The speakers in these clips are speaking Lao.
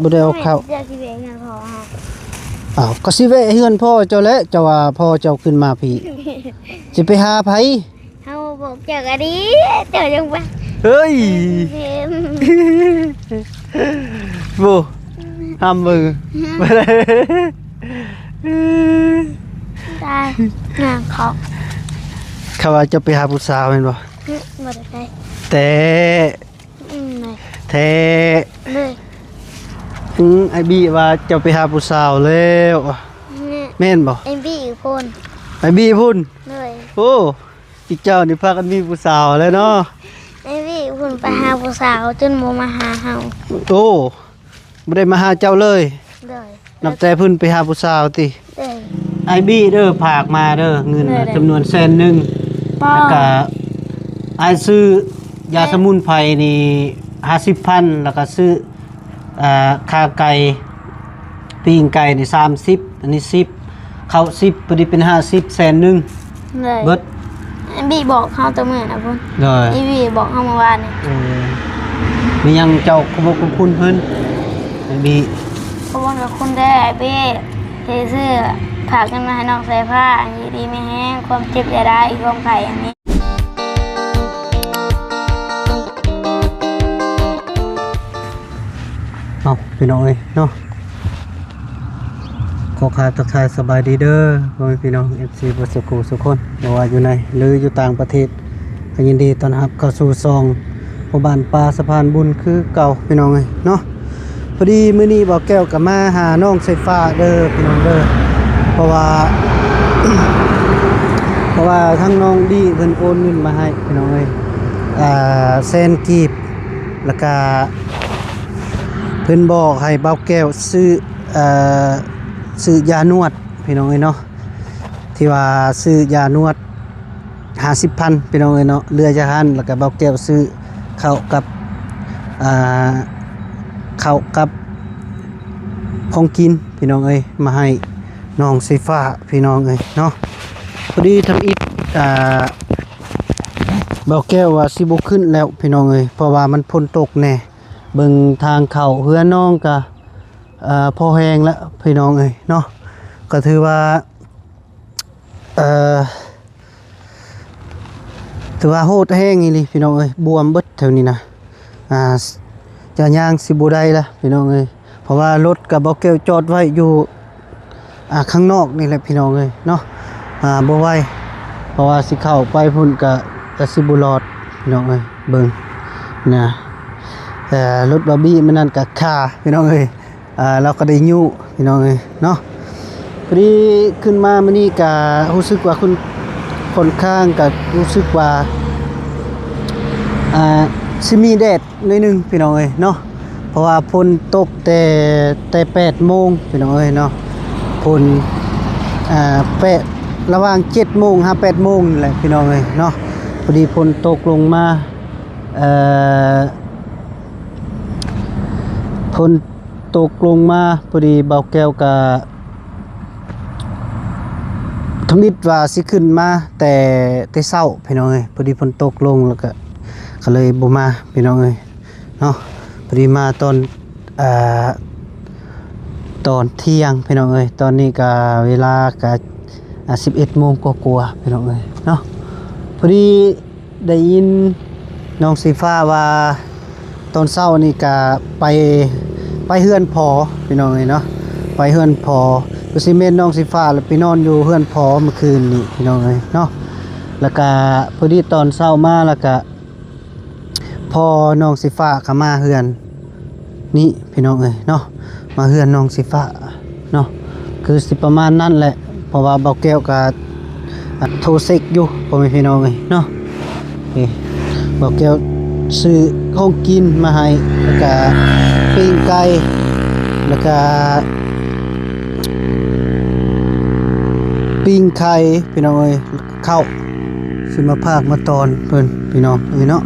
ບໍ່ໄດ້ເອົາເຂົ້າ. ເຈົ້າຊິແວະເຮືອນພໍ່ເຮົາ. ອ້າວ ກໍຊິແວະເຮືອນພໍ່ເຈົ້າແຫຼະ, ເຈົ້າວ່າພໍ່ເຈົ້າຂຶ້ນມາພີ້ ຊິໄປຫາໃຜ? ເຮົາບອກເຈົ້າກໍດີ ເຈົ້າຈັ່ງໄປ. ເຮີ້ຍ ເຫັນ ໂອ້ ຫ້າມເບິ່ງ ຕາຍ ນາງເຂົາ ເຂົາວ່າເຈົ້າໄປຫາຜູ້ສາວແມ່ນບໍ່? ອື ບໍ່ໄດ້ໄປ ແຕ່ ອືມ ແທ້ ເລີຍ ອືມ ອ້າຍບີວ່າເຈົ້າໄປຫາຜູ້ສາວແລ້ວ ແມ່ນບໍ່? ອ້າຍບີພຸ້ນ ອ້າຍບີພຸ້ນ ເລີຍ ໂອ້ ອີເຈົ້ານີ້ພາກັນມີຜູ້ສາວແລ້ວເນາະ ອ້າຍບີພຸ້ນໄປຫາຜູ້ສາວຈົນບໍ່ມາຫາເຮົາ ໂອ້ ບໍ່ໄດ້ມາຫາເຈົ້າເລີຍ ໂດຍ ນັບແຕ່ເພິ່ນໄປຫາຜູ້ສາວຕິ? ໂດຍ ອ້າຍບີເດີ ຝາກມາເດີ ເງິນ ໂດຍ ຈຳນວນແສນໜຶ່ງ ປ້າ ແລ້ວກະອ້າຍຊື້ຢາສະໝຸນໄພນີ້ຫ້າສິບພັນ ແລ້ວກະຊື້ ອ່າ ຂາໄກ່ ປີ້ງໄກ່ນີ້ສາມສິບ ອັນນີ້ສິບ ເຂົ້າສິບ ພໍດີເປັນຫ້າສິບ ແສນໜຶ່ງ ໂດຍ ເບິດ ອ້າຍບີບອກເຮົາແຕ່ມື້ນະພຸ້ນ ໂດຍ ອ້າຍບີບອກເຮົາມື້ວານນີ້ ເອີ ມີຫຍັງເຈົ້າຂອບຄຸນເພິ່ນ ອ້າຍບີ ຂອບຄຸນຂອບຄຸນເດີອ້າຍບີ ທີ່ຊື້ ຝາກເງິນມາໃຫ້ນ້ອງສາຍຟ້າ ຢູ່ດີມີແຮງ ຄວາມເຈັບຢ່າໄດ້ ຄວາມໄຂ້ຢ່າມີ. ເອົ້າ ພີ່ນ້ອງເອີຍເນາະ ຂໍກາບທັກທາຍສະບາຍດີເດີ ພໍ່ແມ່ພີ່ນ້ອງ ເອັຟຊີ ເບິດສູ່ຜູ້ສູ່ຄົນ ບໍ່ວ່າຢູ່ໃນ ຫຼື ຢູ່ຕ່າງປະເທດ ກໍຍິນດີຕ້ອນຮັບເຂົ້າສູ່ຊ່ອງພໍ່ບ້ານປ່າສະພານບຸນຄືເກົ່າ ພີ່ນ້ອງເອີຍເນາະ. ພໍດີມື້ນີ້ບ່າວແກ້ວກໍມາຫານ້ອງສາຍຟ້າເດີ ພີ່ນ້ອງເດີ ເພາະວ່າ ເພາະວ່າທາງນ້ອງດີເພິ່ນໂອນເງິນມາໃຫ້ ພີ່ນ້ອງເອີຍ ອ່າ ແສນກີບ ແລ້ວກະເພິ່ນບອກໃຫ້ບ່າວແກ້ວຊື້ ເອີ ຊື້ຢານວດ ພີ່ນ້ອງເອີຍເນາະ ທີ່ວ່າຊື້ຢານວດຫ້າສິບພັນ ພີ່ນ້ອງເອີຍເນາະ ເຫຼືອຈາກຫັ້ນ ແລ້ວກະບ່າວແກ້ວຊື້ເຂົ້າກັບ ອ່າ ເຂົ້າກັບຂອງກິນ ພີ່ນ້ອງເອີຍ ມາໃຫ້ນ້ອງສາຍຟ້າ ພີ່ນ້ອງເອີຍເນາະ. ພໍດີທຳອິດ ອ່າ ບ່າວແກ້ວວ່າຊິບໍ່ຂຶ້ນແລ້ວ ພີ່ນ້ອງເອີຍ ເພາະວ່າມັນຝົນຕົກແດ່ ເບິ່ງທາງເຂົ້າເຮືອນນ້ອງກະ ເອີ ພໍແຮງແລ້ວ ພີ່ນ້ອງເອີຍເນາະ ກໍຖືວ່າ ເອີ ຖືວ່າໂຫດແຮງອີ່ຫຼີ ພີ່ນ້ອງເອີຍ ບວມເບິດແຖວນີ້ນະ ອ່າ ຈະຍ່າງຊິບໍ່ໄດ້ລະ ພີ່ນ້ອງເອີຍ ເພາະວ່າລົດກະບ່າວແກ້ວຈອດໄວ້ຢູ່ ອ່າ ຂ້າງນອກນີ້ແຫຼະ ພີ່ນ້ອງເອີຍເນາະ ອ່າ ບໍ່ໄຫວ ເພາະວ່າຊິເຂົ້າໄປພຸ້ນກະ ກະຊິບໍ່ລອດ ພີ່ນ້ອງເອີຍ ເບິ່ງນະ ເອີ ລົດບາບີມື້ນັ້ນກະຄາ ພີ່ນ້ອງເອີຍ ອ່າ ລາວກໍໄດ້ຍູ້ ພີ່ນ້ອງເອີຍເນາະ. ພໍດີຂຶ້ນມາມື້ນີ້ກະຮູ້ສຶກວ່າ ຄ່ອນຂ້າງກະຮູ້ສຶກວ່າ ອ່າ ຊິມີແດດໜ້ອຍໜຶ່ງ ພີ່ນ້ອງເອີຍເນາະ ເພາະວ່າຝົນຕົກແຕ່ ແຕ່ແປດໂມງ ພີ່ນ້ອງເອີຍເນາະ ຝົນ ອ່າ ແປດ ລະຫວ່າງເຈັດໂມງຫາແປດໂມງນີ້ແຫຼະ ພີ່ນ້ອງເອີຍເນາະ. ພໍດີຝົນຕົກລົງມາ ເອີ ຝົນ ຕົກລົງມາ ພໍດີບ່າວແກ້ວກະທຳອິດວ່າຊິຂຶ້ນມາແຕ່ ແຕ່ເຊົ້າ ພີ່ນ້ອງເອີຍ ພໍດີຝົນຕົກລົງ ແລ້ວກະ ກໍເລີຍບໍ່ມາ ພີ່ນ້ອງເອີຍເນາະ. ພໍດີມາຕອນ ອ່າ ຕອນທ່ຽງ ພີ່ນ້ອງເອີຍ ຕອນນີ້ກະເວລາກະ ອ່າ ສິບເອັດໂມງກວ່າໆ ພີ່ນ້ອງເອີຍເນາະ. ພໍດີ ໄດ້ຍິນນ້ອງສີຟ້າວ່າ ຕອນເຊົ້ານີ້ກະໄປ ໄປເຮືອນພໍ່ ພີ່ນ້ອງເອີຍເນາະ ໄປເຮືອນພໍ່ ຄືຊິແມ່ນນ້ອງສີຟ້າລະໄປນອນຢູ່ເຮືອນພໍ່ມື້ຄືນນີ້ ພີ່ນ້ອງເອີຍເນາະ. ລະກະພໍດີຕອນເຊົ້າມາລະກະ ພໍ່ນ້ອງສີຟ້າກະມາເຮືອນນີ້ ພີ່ນ້ອງເອີຍເນາະ ມາເຮືອນນ້ອງສີຟ້າເນາະ ຄືຊິປະມານນັ້ນແຫຼະ ເພາະວ່າບ່າວແກ້ວກະ ອ່າ ໂທເຊັກຢູ່ ພໍ່ແມ່ພີ່ນ້ອງເອີຍເນາະ. ນີ້ ບ່າວແກ້ວຊື້ຂອງກິນມາໃຫ້ ລະກະປີ້ງໄກ່ ລະກະປີ້ງໄຂ່ ພີ່ນ້ອງເອີຍ ເຂົ້າ ຊິມາຝາກມາຕ້ອນເພິ່ນ ພີ່ນ້ອງເອີຍເນາະ.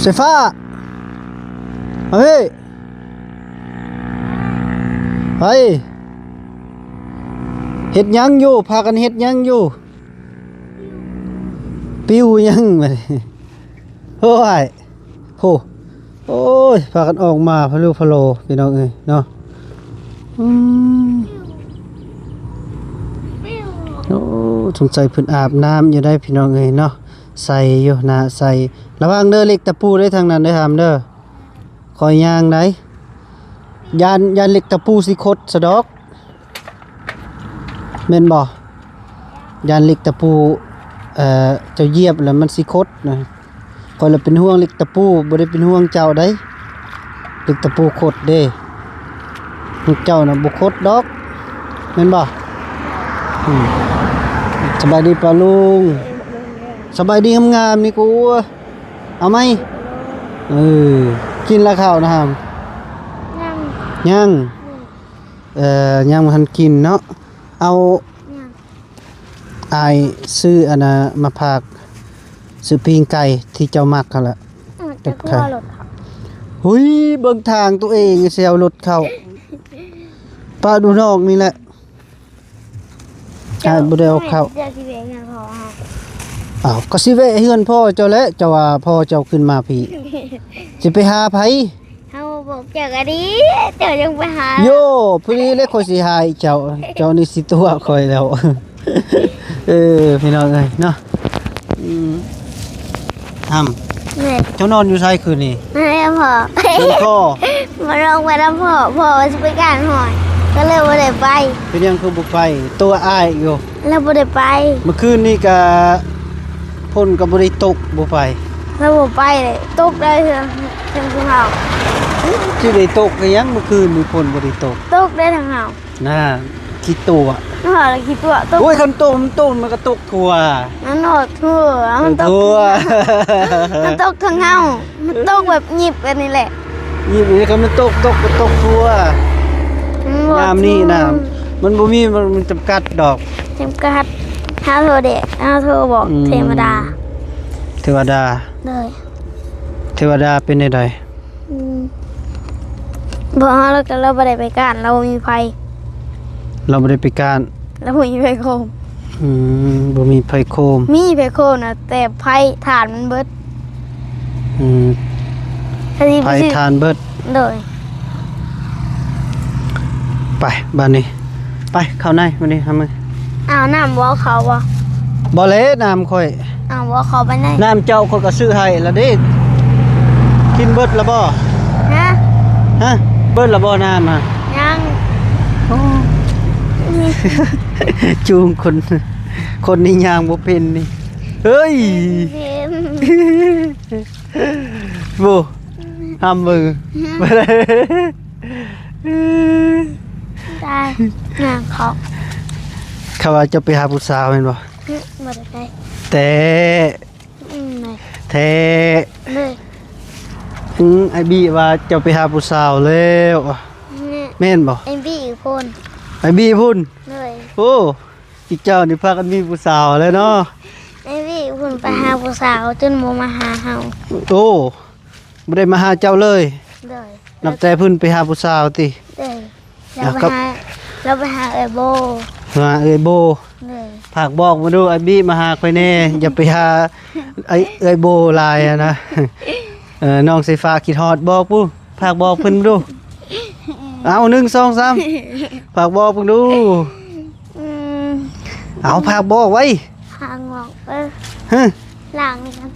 ສາຍຟ້າ ເອີຍ ໄປ ເຮັດຫຍັງຢູ່ ພາກັນເຮັດຫຍັງຢູ່? ປິວຫຍັງບັດນີ້? ໂອ້ຍ ໂຫ ໂອ້ຍ ພາກັນອອກມາພະໂລພະໂລ ພີ່ນ້ອງເອີຍເນາະ. ອືມ ໂອ້ ສົງໄສເພິ່ນອາບນ້ຳຢູ່ໄດ໋ ພີ່ນ້ອງເອີຍເນາະ. ໃສ່ຢູ່ ໜ້າໃສ່. ລະວັງເດີ ເຫຼັກຕະປູເດີ ທາງນັ້ນເດີ ຫ້າມເດີ. ຂ້ອຍຍ່າງໃດ໋ ຢ້ານ ຢ້ານເຫຼັກຕະປູຊິຄົດສະດອກ ແມ່ນບໍ່? ຢ້ານເຫຼັກຕະປູ ເອີ ເຈົ້າຢຽບແລ້ວມັນຊິຄົດນະ. ຂ້ອຍລະເປັນຫ່ວງເຫຼັກຕະປູ ບໍ່ໄດ້ເປັນຫ່ວງເຈົ້າໃດ໋ ເຫຼັກຕະປູຄົດເດ້. ຂອງເຈົ້ານະບໍ່ຄົດດອກ ແມ່ນບໍ່? ອືມ ສະບາຍດີປ້າລຸງ ສະບາຍດີງາມໆ ນີ້ກູ ເອົາໄໝ? ເອີ ກິນລະເຂົ້ານະຫາມ? ຍັງ ຍັງ ເອີ ຍັງບໍ່ທັນກິນເນາະ. ເອົາ ຍັງ ອ້າຍຊື້ອັນນ່າມາຝາກ ຊື້ປີ້ງໄກ່ທີ່ເຈົ້າມັກຫັ້ນລະ. ເອີ ກັບໄຂ່. ຫຸຍ ເບິ່ງທາງຕົວເອງ ຊິເອົາລົດເຂົ້າ ປະຢູ່ນອກນີ້ແຫຼະ. ເຈົ້າ ອ້າຍບໍ່ໄດ້ເອົາເຂົ້າ. ເຈົ້າຊິແວະເຮືອນພໍ່ເຮົາ. ອ້າວ ກໍຊິແວະເຮືອນພໍ່ເຈົ້າແຫຼະ ເຈົ້າວ່າພໍ່ເຈົ້າຂຶ້ນມາພີ້ ຊິໄປຫາໃຜ? ເຮົາບອກເຈົ້າກໍດີ ເຈົ້າຍັງໄປຫາ. ໂຢ ພໍດີແລ້ວຂ້ອຍຊິຫາເຈົ້າ ເຈົ້ານີ້ຊິຕົວະຂ້ອຍແລ້ວ. ເອີ ພີ່ນ້ອງເອີຍເນາະ. ອືມ ຫຳ ແມ່ນ ເຈົ້ານອນຢູ່ໃສຄືນນີ້? ນອນນຳພໍ່. ນອນພໍ່ ມາລອງໄປນຳພໍ່ ພໍ່ວ່າຊິໄປການຫອຍ ກໍເລີຍບໍ່ໄດ້ໄປ. ເປັນຫຍັງຄືບໍ່ໄປ? ຕົວະອ້າຍຢູ່ ແລ້ວບໍ່ໄດ້ໄປ. ມື້ຄືນນີ້ກະຝົນກໍບໍ່ໄດ້ຕົກ ບໍ່ໄປ. ແລ້ວບໍ່ໄປເລີຍ ຕົກໄດ້ເທື່ອ ເຖິງພວກເຮົາ. ຊິໄດ້ຕົກອີຫຍັງ ມື້ຄືນນີ້ຝົນບໍ່ໄດ້ຕົກ. ຕົກໄດ້ທາງເຮົາ. ນະ ຂີ້ຕົວະ ເຮົາລະຂີ້ຕົວະ ຕົກ. ໂອ້ຍ ຄັນຕົກ ມັນຕົກ ມັນກໍຕົກທົ່ວ. ມັນຕົກທົ່ວ ມັນຕົກ ມັນຕົກທາງເຮົາ ມັນຕົກແບບຫຍິບແບບນີ້ແຫຼະ ຫຍິບນີ້ ຄັນມັນຕົກ ຕົກກໍຕົກທົ່ວ. ມັນບໍ່ ຍາມນີ້ນະ ທົ່ວ ມັນບໍ່ມີ ມັນ ມັນຈຳກັດດອກ ຈຳກັດ. ເຮົາໂທແດ່ ເຮົາໂທບອກ ອືມ ເທວະດາ ເທວະດາ. ໂດຍ ເທວະດາເປັນແນວໃດ? ອືມ ບໍ່ ເຮົາ ແລ້ວກໍລາວບໍ່ໄດ້ໄປການ ລາວບໍ່ມີໄຟ. ລາວບໍ່ໄດ້ໄປການ ລາວບໍ່ມີໄຟໂຄມ. ອືມ ບໍ່ມີໄຟໂຄມ. ມີໄຟໂຄມນະ ແຕ່ໄຟຖ່ານມັນເບິດ. ອືມ ອັນນີ້ ໄຟຖ່ານເບິດ. ໂດຍ ໄປ ບາດນີ້ ໄປເຂົ້າໃນ ບາດນີ້ຫາມື້. ອ້າວ ນ້ຳບໍ່ເຂົ້າບໍ່? ບໍ່ແຫຼະ ນ້ຳຂ້ອຍ. ອ້າວ ບໍ່ເຂົ້າໄປໃນ. ນ້ຳເຈົ້າຂ້ອຍກໍຊື້ໃຫ້ລະເດ້. ກິນເບິດລະບໍ່? ຮະ? ຮະ? ເບິດລະບໍ່ນ້ຳຫັ້ນ? ຍັງ. ໂອ້ ຈູງຄົນ ຄົນນີ້ຍ່າງບໍ່ເປັນນີ້. ເຮີ້ຍ ເປັນ. ໂອ້ ຫ້າມເບິ່ງ. ບໍ່ໄດ້ ຕາຍ ຍ່າງເຂົ້າ. ເຂົາວ່າເຈົ້າໄປຫາຜູ້ສາວແມ່ນບໍ່? ອື ບໍ່ໄດ້ໄປ. ແທ້? ອື ແມ່ນ. ແທ້? ແມ່ນ. ອື ອ້າຍບີວ່າເຈົ້າໄປຫາຜູ້ສາວແລ້ວ. ແມ່ນ. ແມ່ນບໍ່? ອ້າຍບີພຸ້ນ. ອ້າຍບີພຸ້ນ? ໂດຍ. ໂອ້ ອີເຈົ້ານີ້ພາກັນມີຜູ້ສາວແລ້ວເນາະ. ໄອ້ວີເພິ່ນໄປຫາຜູ້ສາວຈົນບໍ່ມາຫາເຮົາ. ໂອ້ ບໍ່ໄດ້ມາຫາເຈົ້າເລີຍ. ໂດຍ. ນັບແຕ່ເພິ່ນໄປຫາຜູ້ສາວຕິ? ໂດຍ. ແລ້ວໄປຫາ ແລ້ວໄປຫາເອື້ອຍໂບ. ຫາເອື້ອຍໂບ. ໂດຍ. ຝາກບອກມາດູ ອ້າຍບີມາຫາຂ້ອຍແດ່ ຢ່າໄປຫາໄອ້ ເອື້ອຍໂບຫຼາຍຫັ້ນນະ. ເອີ ນ້ອງສາຍຟ້າຄິດຮອດ ບອກພຸ້ນ. ຝາກບອກເພິ່ນດູ. ເອົາ ໜຶ່ງ ສອງ ສາມ ຝາກບອກເພິ່ນດູ. ອືມ ເອົາ ຝາກບອກໄວ້. ຝາກບອກ ເອີ ຮະ ລ້າງນີ້ກ່ອນ.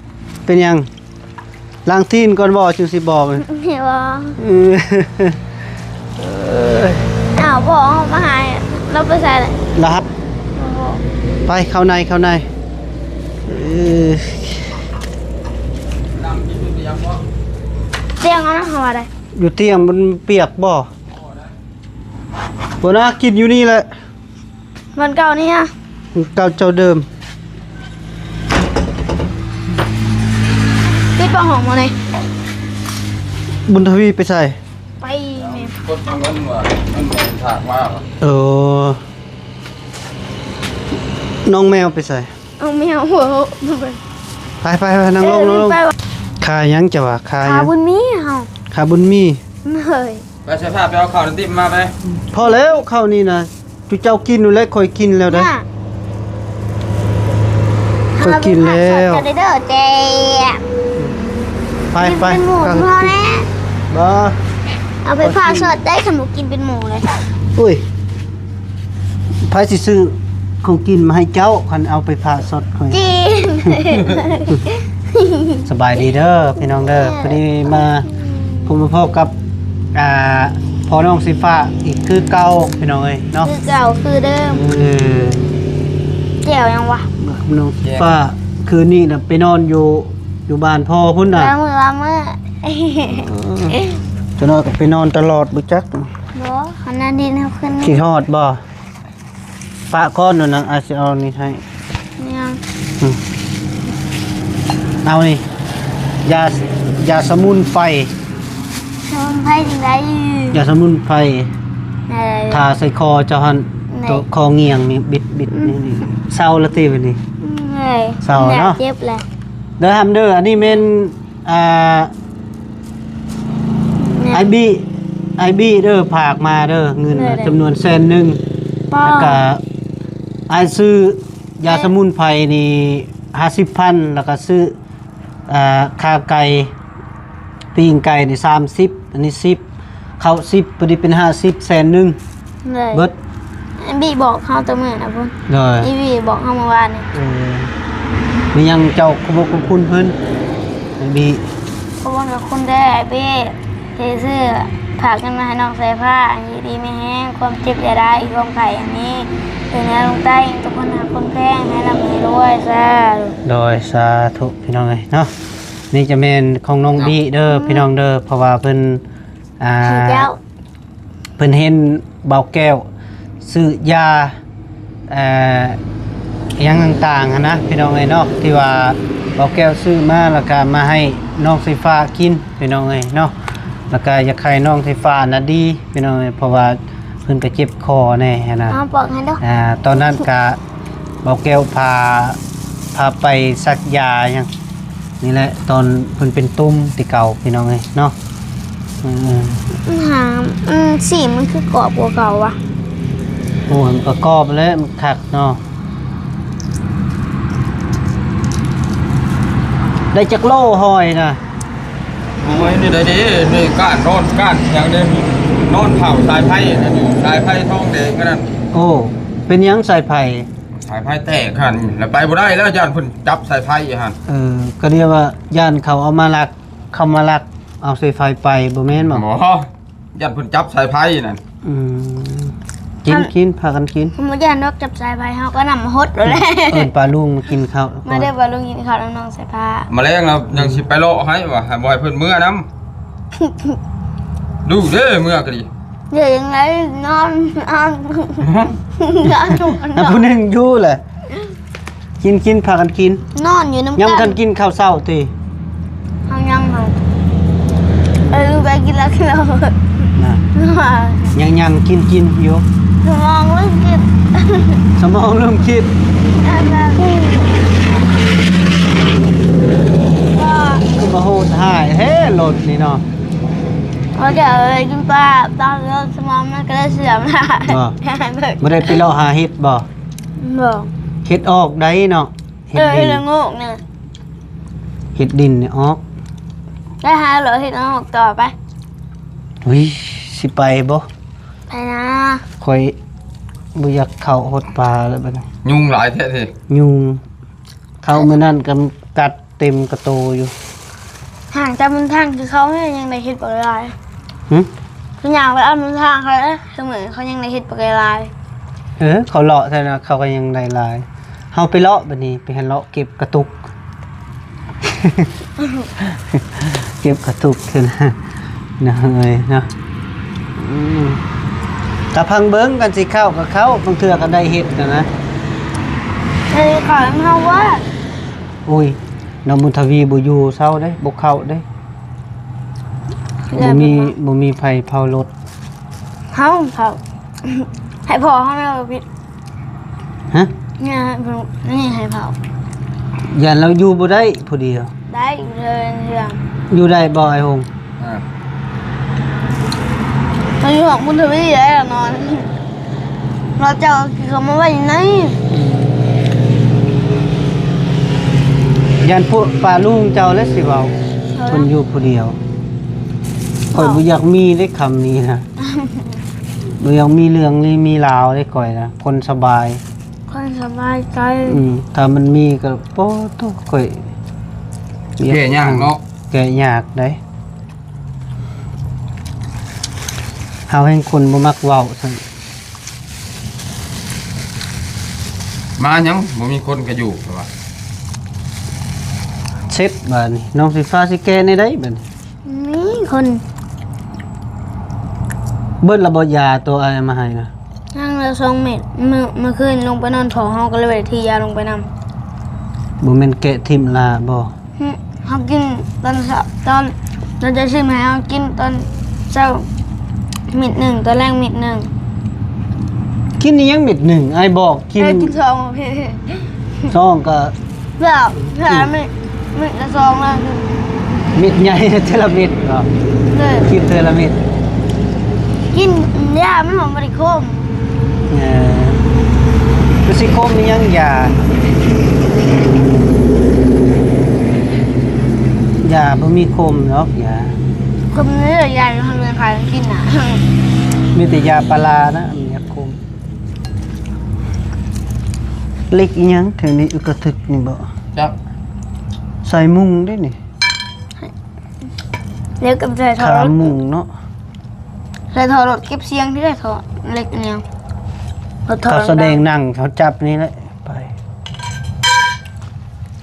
ເປັນຫຍັງ? ລ້າງຕີນກ່ອນບໍ່ ຈຶ່ງຊິບອກ. ແມ່ນບໍ່? ເອີ ເອີ ເອົາ ບໍ່ເອົາມາໃຫ້. ລາວໄປໃສລະ? ລາວ ບໍ່ ໄປເຂົ້າໃນ ເຂົ້າໃນ. ເອີ ຕຽງເອົານະ ເຮົາວ່າໄດ. ຢູ່ຕຽງມັນປຽກບໍ່? ບໍ່ນະ ກິນຢູ່ນີ້ແຫຼະ. ບ່ອນເກົ່ານີ້ຮະ? ເກົ່າເຈົ້າເດີມ. ປິດປາກຫ້ອງບໍ່ນີ້? ບຸນທະວີໄປໃສ? ໄປແມ່ ກົດເງິນວ່າ ເງິນແມ່ນຝາກມາ. ເອີ ນ້ອງແມວໄປໃສ? ເອົາແມວຫົວ ໄປ ໄປ ໄປ ນັ່ງລົງ ເອີ ນັ່ງລົງ. ໄປ ຄ່າຫຍັງເຈົ້າວ່າ? ຄ່າຫຍັງ? ຄ່າບຸນມີເຮົາ. ຄ່າບຸນມີ. ເຮີ້ຍ ໄປ ໃສ່ຜ້າໄປເອົາເຂົ້າໃນຕິບມາໄປ. ພໍແລ້ວ ເຂົ້ານີ້ນະ ຈຸເຈົ້າກິນຢູ່ແລ້ວ ຂ້ອຍກິນແລ້ວເດ້. ຂ້ອຍກິນແລ້ວ. ເດີເຈ້. ໄປ ກິນ ໄປ ເປັນໝູ່ ຟັງ ເຮົາແດ່ ບໍ່ ເອົາໄປຜ່າຊັອດໄດ້ ຄັນບໍ່ກິນເປັນໝູ່ເລີຍ. ອຸ້ຍ ໃຜຊິຊື້ຂອງກິນມາໃຫ້ເຈົ້າ ຄັນເອົາໄປຜ່າຊັອດຂ້ອຍ? ຈິງ ສະບາຍດີເດີພີ່ນ້ອງເດີ ເອີ ພໍດີມາ ອືມ ພົບມາພໍ້ກັບ ອ່າ ພໍ່ນ້ອງສີຟ້າອີກຄືເກົ່າພີ່ນ້ອງເອີຍເນາະ ຄືເກົ່າຄືເດີມ. ເອີ ແຈ່ວຫຍັງວະ ນ້ອງສີຟ້າ ຄືນນີ້ນະໄປນອນຢູ່ ຢູ່ບ້ານພໍ່ພຸ້ນນະ ລາມື້ລາມື້. ເອີ ຈະນອນກໍໄປນອນຕະຫຼອດບໍ່ຈັກ. ບໍ່ ຂະໜາດດິນເຮົາຂຶ້ນ ຄິດຮອດບໍ່? ປະກ່ອນນັ້ນນະ ອາດຊິເອົານີ້ໃຫ້. ຫຍັງ? ອືມ ເອົານີ້ ຢາ ຢາສະໝຸນໄພ. ສະໝຸນໄພຈັ່ງໃດ? ຢາສະໝຸນໄພ ເອີ ທາໃສ່ຄໍເຈົ້າຫັ້ນ ແມ່ນ ໂຕຄໍງຽງນີ້ ບິດໆ ອືມ ນີ້ ນີ້ ເຊົາລະຕິບາດນີ້? ເມື່ອຍ ເຊົາເນາະ ເຈັບແຫຼະ ເດີຫຳເດີ. ອັນນີ້ແມ່ນ ອ່າ ແມ່ນ ອ້າຍບີ ອ້າຍບີເດີ ຝາກມາເດີ ເງິນ ເອີ ຈຳນວນແສນໜຶ່ງ ປາ ແລ້ວກະອ້າຍຊື້ຢາສະໝຸນໄພນີ້ຫ້າສິບພັນ ແລ້ວກະຊື້ ອ່າ ຂາໄກ່ ປີ້ງໄກ່ນີ້ສາມສິບ ອັນນີ້ສິບ ເຂົ້າສິບ ພໍດີເປັນຫ້າສິບ ແສນໜຶ່ງ ເລີຍ ເບິດ. ອ້າຍບີບອກເຮົາແຕ່ມື້ນະພຸ້ນ ໂດຍ ອ້າຍບີບອກເຮົາມື້ວານນີ້. ເອີ ມີຫຍັງເຈົ້າຂອບຄຸນຂອບຄຸນເພິ່ນ ອ້າຍບີ? ຂອບຄຸນຂອບຄຸນເດີອ້າຍບີ ທີ່ຊື້ ຝາກເງິນມາໃຫ້ນ້ອງສາຍຟ້າ ຢູ່ດີມີແຮງ ຄວາມເຈັບຢ່າໄດ້ ຄວາມໄຂ້ອັນນີ້ ເຖິງແນວລົງໃຕ້ ທຸກຄົນຮັກຄົນແພງ ໃຫ້ຮ່ຳໃຫ້ລວຍ ສາທຸ. ໂດຍ ສາທຸພີ່ນ້ອງເອີຍເນາະ. ນີ້ຈະແມ່ນຂອງນ້ອງບີເດີ ອືມ ພີ່ນ້ອງເດີ ເພາະວ່າເພິ່ນ ອ່າ ໃຫ້ເຈົ້າ ເພິ່ນເຫັນບ່າວແກ້ວຊື້ຢາ ເອີ ອີ່ຫຍັງຕ່າງໆຫັ້ນນະ ພີ່ນ້ອງເອີຍເນາະ ທີ່ວ່າບ່າວແກ້ວຊື້ມາ ແລ້ວກະມາໃຫ້ນ້ອງສາຍຟ້າກິນ ພີ່ນ້ອງເອີຍເນາະ ແລ້ວກະຢາກໃຫ້ນ້ອງສາຍຟ້ານະດີ ພີ່ນ້ອງເອີຍ ເພາະວ່າເພິ່ນກະເຈັບຄໍແດ່ຫັ້ນນະ. ເອົາປອກໃຫ້ເດີ ອ່າ ຕອນນັ້ນກະບ່າວແກ້ວພາ ພາໄປສັກຢາຫຍັງ ນີ້ແຫຼະ ຕອນເພິ່ນເປັນຕຸ່ມແຕ່ເກົ່າ ພີ່ນ້ອງເອີຍເນາະ. ເອີ ຫາ ອືມ ສີມັນຄືກອບກວ່າເກົ່າວະ. ໂອ້ຍ ມັນກໍກອບແຫຼະ ມັນຄັກເນາະ. ໄດ້ຈັກໂລຫອຍນະ? ໂອ້ຍ ນີ້ໄດ້ເດ້ ນີ້ກ້ານ ນອນກ້ານຫຍັງເດ້ ນອນເຜົາສາຍໄຟນັ້ນ ສາຍໄຟທອງແດງອັນນັ້ນ. ໂອ້ ເປັນຫຍັງສາຍໄຟ? ສາຍໄຟແຕກຫັ້ນ ແລ້ວໄປບໍ່ໄດ້ແລ້ວ ຢ້ານເພິ່ນຈັບສາຍໄຟຫັ້ນ. ເອີ ກໍເລີຍວ່າຢ້ານເຂົາເອົາມາລັກ ເຂົາມາລັກເອົາສາຍໄຟໄປ ບໍ່ແມ່ນບໍ່? ບໍ່ ຢ້ານເພິ່ນຈັບສາຍໄຟນັ້ນ. ອືມ ກິນ ກິນ ພາກັນກິນ. ບໍ່ຢ້ານດອກຈັບສາຍໄຟ ເຮົາກໍນຳຫົດໂລດແຫຼະ. ເອີ້ນປ້າລຸງມາກິນເຂົ້າ ມາເດີປ້າລຸງ ກິນເຂົ້ານຳນ້ອງສາຍຟ້າ. ມາແລງແລ້ວຍັງຊິໄປເລາະໃຫ້ວ່າ ໃຫ້ ບໍ່ໃຫ້ເພິ່ນເມືອນຳ. ດຸເດ້ ເມືອກໍດີ. ເດີຈັ່ງໃດ ນອນ ນອນ ນອນ ນອນ ຜູ້ໜຶ່ງຢູ່ແຫຼະ. ກິນ ກິນ ພາກັນກິນ. ນອນຢູ່ນຳກັນ. ຍັງບໍ່ທັນກິນເຂົ້າເຊົ້າຕິ? ເຮົາຍັງ ເອີ ໄປກິນແລ້ວ ກິນແລ້ວນະ. ຍັງ ຍັງກິນ ກິນຢູ່. ສະໝອງເລີ່ມຄິດ ສະໝອງເລີ່ມຄິດ. ຄືມາໂຫດຮ້າຍແທ້ລົດນີ້ເນາະ. ເຂົາຈະເອົາໄປກິນປາ ຕອນລົດສະໝອງມັນກໍໄດ້ເສື່ອມ. ບໍ່ ບໍ່ໄດ້ໄປເລາະຫາເຫັດບໍ່? ບໍ່ ເຫັດອອກໄດ໋ເນາະ. ເຫັດ ເອີ ດິນ ເຫັດລະໂງກນີ້ ເຫັດດິນນີ້ອອກ. ໄປຫາເລາະເຫັດລະໂງກຕໍ່ໄປ. ອຸ້ຍ ຊິໄປບໍ່? ໄປນະ. ຂ້ອຍບໍ່ຢາກເຂົ້າຫົດປ່າແລ້ວບັດນີ້ ຍຸງຫຼາຍແທ້ເດ. ຍຸງ ເຂົ້າມື້ນັ້ນກໍກັດເຕັມກະໂຕຢູ່. ຫ່າງຈາກມັນທາງຄືເຂົາຍັງໄດ້ເຫັດບັກຫຼາຍ. ຫຶ? ຄືຍ່າງໄປເອົານຳທາງເຂົາເດ້ ຄືມື້ເຂົາຍັງໄດ້ເຫັດບັກຫຼາຍ. ເອີ ເຂົາເລາະແທ້ນະ ເຂົາກໍຍັງໄດ້ຫຼາຍ. ເຮົາໄປເລາະບັດນີ້ ໄປຫັ້ນເລາະເກັບກະຕຸກ ເກັບກະຕຸກເທື່ອນະ ເນາະເອີຍເນາະ. ອືມ ກະພັງເບິ່ງກັນ ຊິເຂົ້າກໍເຂົ້າ ບາງເທື່ອກໍໄດ້ເຫັດນະນະ. ເອີ ເຂົ້ານຳເຮົາວ່າ. ໂອ້ຍ ນ້ອງບຸນທະວີບໍ່ຢູ່ເຊົາເດ້ ບໍ່ເຂົ້າເດ້. ບໍ່ມີ ບໍ່ມີໃຜເຝົ້າລົດ. ເຮົາເຝົ້າ ໃຫ້ພໍ່ເຮົາແມ່ນບໍ່ຜິດ. ຮະ? ນີ້ໃຫ້ພໍ່ ນີ້ໃຫ້ເຝົ້າ. ຢ້ານລາວຢູ່ບໍ່ໄດ້ຜູ້ດຽວ. ໄດ້ເລີຍ ຢູ່ໄດ້ບໍ່ອ້າຍຫົງ? ອ່າ ເຮົາຢູ່ຫ້ອງບຸນທະວີໄດ້ນອນ. ເຂົາເຈົ້າເອົາມາໄວ້ໃນ ຢ້ານພວກປ້າລຸງເຈົ້າແຫຼະຊິເວົ້າ. ເພິ່ນຢູ່ຜູ້ດຽວ. ຂ້ອຍບໍ່ຢາກມີເດ້ຄຳນີ້ນະ. ບໍ່ຢາກມີເລື່ອງນີ້ມີລາວເດ້ຂ້ອຍນະ. ຄົນສະບາຍ. ຄົນສະບາຍໃຈ. ອືມ ຖ້າມັນມີກໍ ໂອ້ໂຕ ຂ້ອຍ ແກ້ຍາກເນາະ. ແກ້ຍາກໄດ໋. ເຮົາແຮ່ງຄົນບໍ່ມັກເວົ້າຊັ້ນ. ມາຫຍັງ ບໍ່ມີຄົນກໍຢູ່ ເພິ່ນວ່າ. ເສັດບາດນີ້ ນ້ອງສີຟ້າຊິແກ້ແນວໃດບາດນີ້? ມີຄົນ. ເບິດລະບໍ່ ຢາໂຕອ້າຍເອົາມາໃຫ້ນະ? ຍັງເຫຼືອສອງເມັດ. ມື້ ມື້ຄືນລົງໄປນອນທໍ່ ເຮົາກໍເລີຍໄດ້ຖືຢາລົງໄປນຳ. ບໍ່ແມ່ນແກະຖິ້ມລະບໍ່? ຫຶ ເຮົາກິນຕອນເຊົ້າ ຕອນ ເຂົາຈະຊື້ມາໃຫ້ເຮົາກິນຕອນເຊົ້າເມັດໜຶ່ງ ຕອນແລງເມັດໜຶ່ງ. ກິນອີ່ຫຍັງເມັດໜຶ່ງ? ອ້າຍບອກກິນ ເອີ ກິນສອງເພ ສອງກໍ ເພື່ອ ເພື່ອເມັດ ເມັດລະສອງລະ ເມັດໃຫຍ່ເທື່ອລະເມັດເນາະ. ເອີ ກິນເທື່ອລະເມັດ. ກິນຢາມັນຫອມ ບໍ່ໄດ້ຂົມ. ເອີ ມັນຊິຂົມອີ່ຫຍັງຢາ? ຢາບໍ່ມີຂົມດອກຢາ. ຂົມເລີຍ ຢາຢູ່ທາງເຮືອນຂາຍກິນນະ. ມີແຕ່ຢາປາລານະ ອັນຢາຂົມ. ເຫຼັກອີ່ຫຍັງແຖວນີ້? ອຶກກະທຶກນີ້ບໍ? ຈັກ. ໃສ່ມຸງເດ້ນີ້. ແລ້ວກໍໃສ່ທໍ່ ຂາມຸງເນາະ. ໃສ່ທໍ່ລົດເກັບສຽງທີ່ໄດ້ທໍ່ເຫຼັກນີ້. ເຂົາສະແດງໜັງ ເຂົາຈັບນີ້ແຫຼະ ໄປ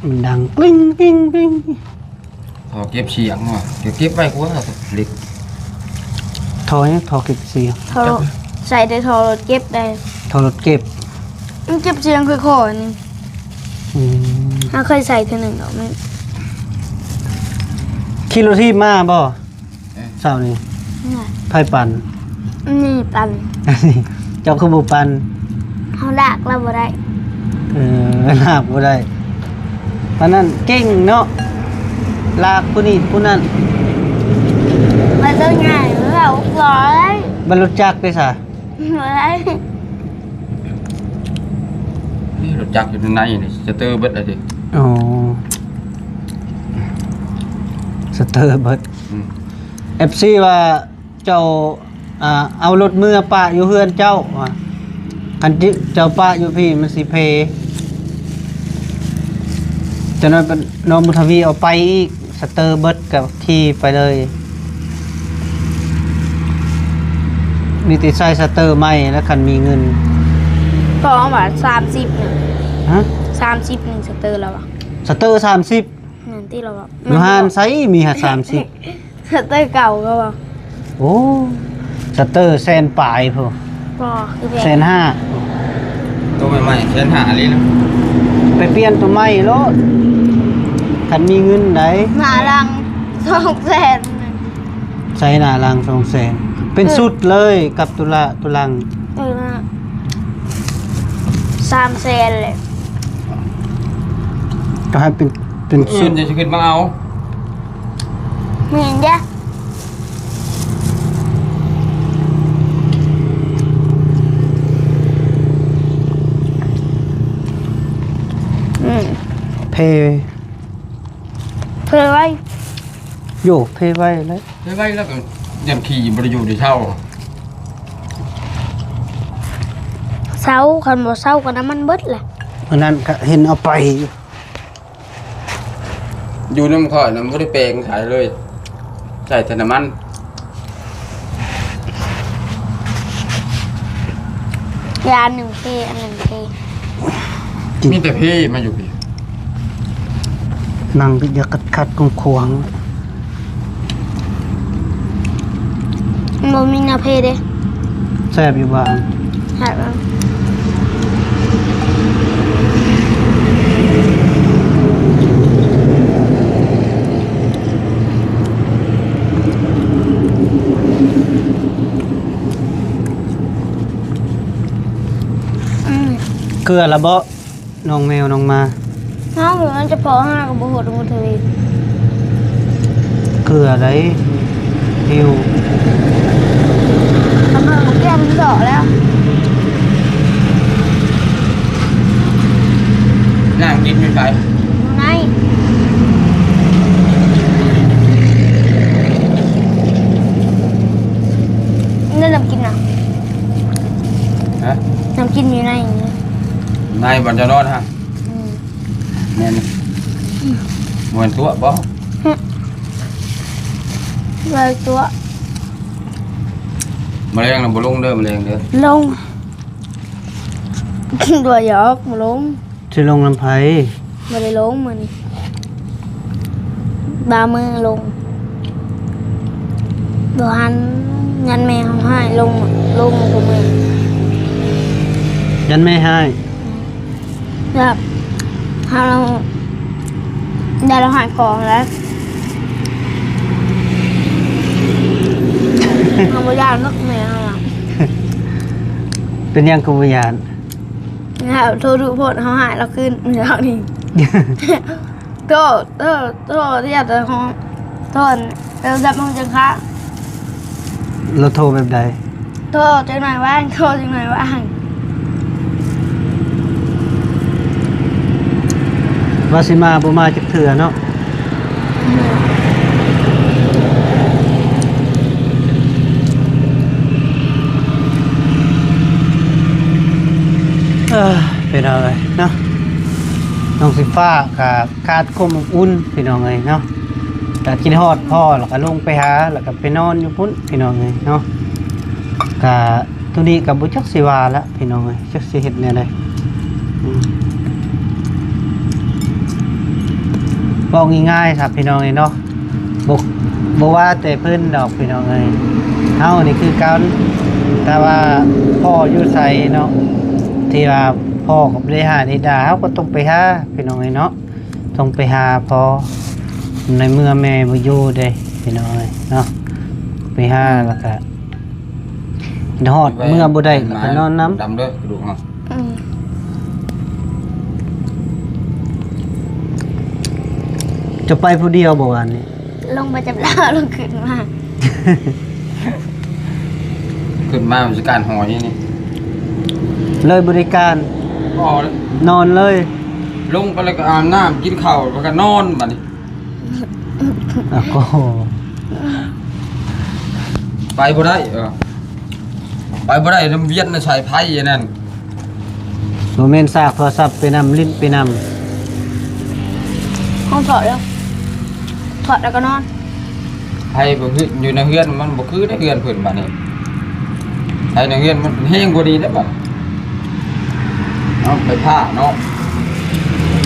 ມັນດັງກຣິ້ງ ກຣິ້ງ ກຣິ້ງ. ທໍ່ເກັບສຽງວ່າ ເກັບ ເກັບໄວ້ກວ່າເຫຼັກ. ທໍ່ຫຍັງ? ທໍ່ເກັບສຽງ. ທໍ່ ໃສ່ແຕ່ທໍ່ລົດເກັບໄດ້. ທໍ່ລົດເກັບ ມັນເກັບສຽງຄ່ອຍໆນີ້. ອືມ ເຮົາເຄີຍໃສ່ເທື່ອໜຶ່ງດອກ. ຂີ່ລົດຖີບມາບໍ່? ເອີ ເຊົ້ານີ້ ນີ້ ໃຜປັ່ນ? ນີ້ປັ່ນ. ເຈົ້າຄືບໍ່ປັ່ນ? ເຮົາລາກລາວບໍ່ໄດ້. ເອີ ລາກບໍ່ໄດ້. ປານນັ້ນເກັ່ງເນາະ ລາກຜູ້ນີ້ຜູ້ນັ້ນ. ມັນຕ້ອງງ່າຍ ລາວບໍ່ໄດ້. ບັດລົດຈັກເດ້ຊະ? ບໍ່ໄດ້. ນີ້ລົດຈັກຢູ່ໃນນີ້ ສະເຕີເບິດແລ້ວຕິ. ອໍ ສະເຕີເບິດ. ອືມ ເອັຟຊີວ່າ ເຈົ້າ ອ່າ ເອົາລົດເມືອປະຢູ່ເຮືອນເຈົ້າວ່າ ຄັນເຈົ້າປະຢູ່ພີ້ມັນຊິເພ. ຈະນັ້ນນ້ອງບຸນທະວີເອົາໄປອີກ ສະເຕີເບິດກໍຂີ່ໄປເລີຍ. ມີແຕ່ໃສ່ສະເຕີໃໝ່ແລ້ວ ຄັນມີເງິນ. ພໍ່ວ່າສາມສິບໜຶ່ງ. ຮະ? ສາມສິບໜຶ່ງ ສະເຕີລາວວ່າ. ສະເຕີສາມສິບ? ແມ່ນຕິລາວວ່າ. ຢູ່ຮ້ານໃສມີຫາສາມສິບ? ສະເຕີເກົ່າລາວວ່າ. ໂອ້ ສະເຕີແສນປາຍພຸ້ນ. ບໍ່ ຄືແພງ. ແສນຫ້າ. ໂຕໃໝ່ໆ ແສນຫ້າອີ່ຫຼີນະ. ໄປປ່ຽນໂຕໃໝ່ໂລດ ຄັນມີເງິນໃດ. ໜ້າຫຼັງສອງແສນ. ໃສ່ໜ້າຫຼັງສອງແສນ ເປັນ ເອີ ຊຸດເລີຍກັບຕຸລະຕຸລັງ. ເອີ ສາມແສນແຫຼະ. ກໍໃຫ້ເປັນ ເປັນຊຸດ ເອີ ຈະຂຶ້ນມາເອົາ. ແມ່ນເດ້. ອືມ ເພ ເພໄວ. ໂຢ ເພໄວເລີຍ. ໄວໆ ແລ້ວກໍຍັງຂີ່ບໍ່ໄດ້ຢູ່ໄດ້ເຊົາ. ເຊົາ ຄັນບໍ່ເຊົາກໍນ້ຳມັນເບິດແຫຼະ. ອັນນັ້ນກໍເຫັນເອົາໄປຢູ່. ຢູ່ນຳຂ້ອຍນະ ບໍ່ໄດ້ແປງໃສເລີຍ ໃສ່ແຕ່ນ້ຳມັນ. ຢາໜຶ່ງເພ ອັນໜຶ່ງເພ ມີແຕ່ເພມາຢູ່ພີ້. ນັ່ງກໍຢາກຂັດໆຂວາງໆ. ມັນບໍ່ມີແນວເພເດ້. ແຊບຢູ່ບໍ່? ແຊບ. ອືມ ເກືອລະເບາະ ນ້ອງແມວນ້ອງໝາ. ເຮົາມັນຈະພໍຫາກໍບໍ່ໂຫດ ບໍ່ທະວີ. ເກືອໃດ ຫິວ ກຳລັງເກັບເສາະແລ້ວ. ນ້ຳກິນຢູ່ໃສ? ໃນ. ກິນຢູ່ໃນນີ້ ໃນບ່ອນເຈົ້ານອນຫັ້ນ. ອືມ ແມ່ນ. ບໍ່ແມ່ນຕົວະບໍ່? ຫຶ ບໍ່ຕົວະ. ມະແລງນະບໍ່ລົງເດີ ມະແລງເດີ. ລົງ ຕົວະຢອກ ບໍ່ລົງ. ຊິລົງນຳໃຜ? ບໍ່ໄດ້ລົງມື້ນີ້ ບາງມື້ລົງ ບໍ່ທັນ ຢ້ານແມ່ຮ້ອງໄຫ້ ລົງ ລົງບໍ່ມື້. ຢ້ານແມ່ຮ້າຍ? ແບບ ເຮົາ ຢ້ານລາວຮ້ອງໄຫ້ກ່ອນແລ້ວ ເຮົາບໍ່ຢ້ານດອກແມ່ເຮົານະ. ເປັນຫຍັງຄືບໍ່ຢ້ານ? ແລ້ວໂທດຸໂພດ ເຮົາຫາຍລາວຄືນມື້ເຊົ້ານີ້ ໂທ ໂທ ໂທທີ່ຢາກຈະຮ້ອງ ໂທ ໂທລະສັບຂອງຈັນຄະ. ລາວໂທແບບໃດ? ໂທຈັກໜ້ອຍວ່າງ ໂທຈັກໜ້ອຍວ່າງ. ວ່າຊິມາ ບໍ່ມາຈັກເທື່ອເນາະ. ເອີ ເປັນເອົາເລີຍເນາະ ນ້ອງສີຟ້າກະຂາດຄວາມອົບອຸ່ນພີ່ນ້ອງເອີຍເນາະ ກະຄິດຮອດພໍ່ ແລ້ວກະລົງໄປຫາ ແລ້ວກະໄປນອນຢູ່ພຸ້ນພີ່ນ້ອງເອີຍເນາະ ກະ ໂຕນີ້ກໍບໍ່ຈັກຊິວ່າລະພີ່ນ້ອງເອີຍ ຈັກຊິເຮັດແນວໃດ. ອືມ ເວົ້າງ່າຍໆຊະພີ່ນ້ອງເອີຍເນາະ ບໍ່ ບໍ່ວ່າແຕ່ເພິ່ນດອກພີ່ນ້ອງເອີຍ ເຮົານີ້ຄືກັນ ແຕ່ວ່າພໍ່ຢູ່ໃສເນາະ ທີ່ວ່າພໍ່ກໍບໍ່ໄດ້ຫາໄດ້ດ່າ ເຮົາກໍຕ້ອງໄປຫາພີ່ນ້ອງເອີຍເນາະ ຕ້ອງໄປຫາພໍ່ ໃນເມື່ອແມ່ບໍ່ຢູ່ເດ້ພີ່ນ້ອງເອີຍເນາະ ໄປຫາ ແລ້ວກະ ຮອດເມື່ອບໍ່ໄດ້ກໍໄປນອນນຳ. ດຳເດີກະດູກເຮົາ. ອືມ ເຈົ້າໄປຜູ້ດຽວບໍ່ວານນີ້? ລົງໄປຈັບລາວ ລົງຂຶ້ນມາ ຂຶ້ນມາມັນຊິການຫອຍນີ້ ເລີຍບໍ່ໄດ້ການ ບໍ່ເລີຍ ນອນເລີຍ ລົງໄປແລ້ວກໍອາບນ້ຳ ກິນເຂົ້າ ແລ້ວກໍນອນບາດນີ້. ອ້າວ ກໍໄປບໍ່ໄດ້ ເອີ ໄປບໍ່ໄດ້ ນຳວຽນນະສາຍໄຟອັນນັ້ນ ບໍ່ແມ່ນສາກໂທລະສັບໄປນຳ ຫຼິ້ນໄປນຳ ຫ້ອງຖອດເດີ ຖອດແລ້ວກໍນອນ. ໄຟບໍ່ຄື ຢູ່ໃນເຮືອນມັນບໍ່ຄືໃນເຮືອນເພິ່ນບາດນີ້ ໄຟໃນເຮືອນມັນແຮງກວ່ານີ້ເດ້ບາດ ເອົາໄຟຟ້າເນາະ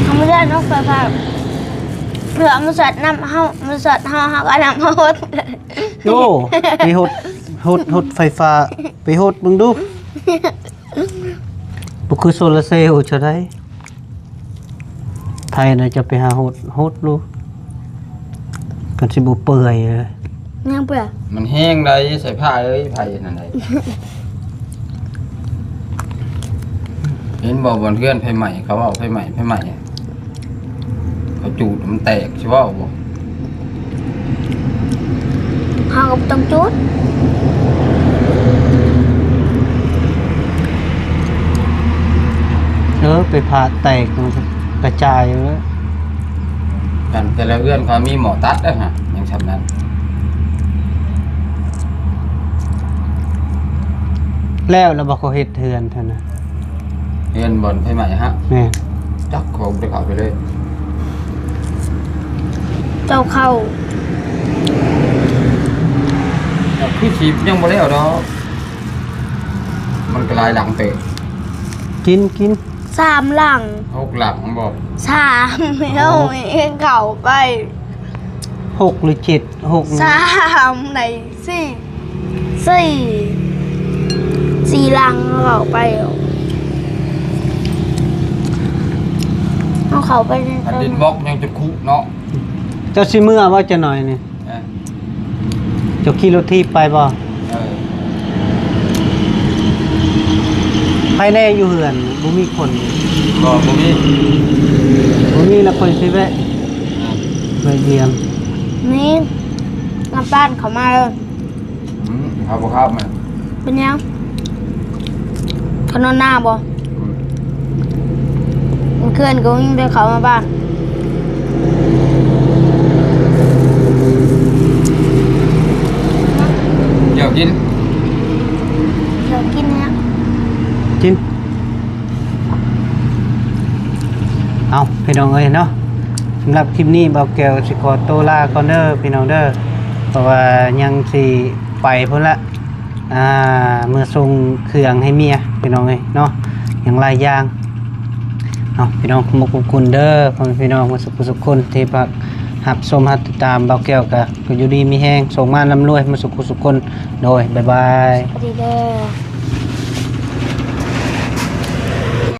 ເອົາບໍ່ໄດ້ເນາະ ໄຟຟ້າ ເພື່ອເອົາມາສອດນ້ຳເຮົາ ມາສອດເຮົາ ເຮົາກໍເອົານ້ຳມາຫົດ. ໂອ້ ໄປຫົດ ຫົດ ຫົດໄຟຟ້າ ໄປຫົດເບິ່ງດູ ບໍ່ຄືໂຊລາເຊວຈັ່ງໃດ. ໄຟນະ ຈະໄປຫາຫົດ ຫົດລູກ ກັນຊິບໍ່ເປື່ອຍເລີຍ ຍັງເປື່ອຍ ມັນແຮງໃດ ໃສ່ຜ້າເອີຍ ໄຟນັ້ນໃດ. ເຫັນບໍ່ ບ່ອນເຮືອນໄຟໄໝ້ ເຂົາເວົ້າໄຟໄໝ້ ໄຟໄໝ້ ເຂົາຈູດມັນແຕກ ຊິເວົ້າບໍ່? ເຮົາກໍບໍ່ຕ້ອງຈູດ ເອີ ໄປຜ່າແຕກ ມັນກະຈາຍເລີຍ. ອັນແຕ່ລະເຮືອນເຂົາມີໝໍຕັດເດ້ຫະ ຍັງຊ່ຳນັ້ນ. ແລ້ວລະບໍ່ ເຂົາເຮັດເຮືອນຫັ້ນນະ? ເຮືອນບ່ອນໄຟໄໝ້ຫະ? ແມ່ນ. ຈັກ ຂ້ອຍບໍ່ໄດ້ເຂົ້າໄປເລີຍ. ເຈົ້າເຂົ້າ ຄືຊິຍັງບໍ່ແລ້ວດອກ. ມັນກໍຫຼາຍຫຼັງເຕີບ. ກິນ ກິນ. ສາມຫຼັງ. ຫົກຫຼັງບໍ? ສາມ. ເຮົາເອງເຂົ້າໄປ ຫົກຫຼືເຈັດ? ຫົກ. ສາມໃດ? ສີ່ ສີ່ ສີ່ຫຼັງເຮົາເຂົ້າໄປ. ເຮົາເຂົ້າໄປໃນ ອັນດິນບລັອກຍັງຈະຄຸເນາະ. ເຈົ້າຊິເມືອບໍ່ຈັກໜ້ອຍນີ້? ເອີ ເຈົ້າຂີ່ລົດຖີບໄປບໍ່? ເອີ ໃຜແດ່ຢູ່ເຮືອນ? ບໍ່ມີຄົນ. ບໍ່ ບໍ່ມີ. ບໍ່ມີລະ ຂ້ອຍຊິແວະ ເອີ ແວະຢ້ຽມ. ນີ້ ມາບ້ານເຂົາມາເລີຍ. ອືມ ເຮົາບໍ່ເຂົ້າມາ. ເປັນຫຍັງ? ເຂົານອນນາບໍ່? ອືມ ເມື່ອຄືນກໍຍັງໄດ້ເຂົ້າມາບ້ານ. ດຽວກິນ ດຽວກິນແລ້ວ. ກິນ. ເອົາ ພີ່ນ້ອງເອີຍເນາະ, ສຳລັບຄລິບນີ້ ບ່າວແກ້ວຊິຂໍໂຕລາກ່ອນເດີພີ່ນ້ອງເດີ, ເພາະວ່າຍັງຊິໄປພຸ້ນລະ ອ່າ ເມືອສົ່ງເຄື່ອງໃຫ້ເມຍພີ່ນ້ອງເອີຍເນາະ, ຍັງຫຼາຍຢ່າງ. ເອົາ ພີ່ນ້ອງ ຂອບຄຸນເດີພໍ່ແມ່ພີ່ນ້ອງໝົດສຸກຜູ້ສຸກຄົນທີ່ຮັບຊົມຮັບຕິດຕາມ. ບ່າວແກ້ວກະ ກະຢູ່ດີມີແຮງ ໂຊກໝານລ່ຳລວຍໝົດສຸກຜູ້ສຸກຄົນ. ໂດຍ ບາຍບາຍ ສະບາຍດີເດີ.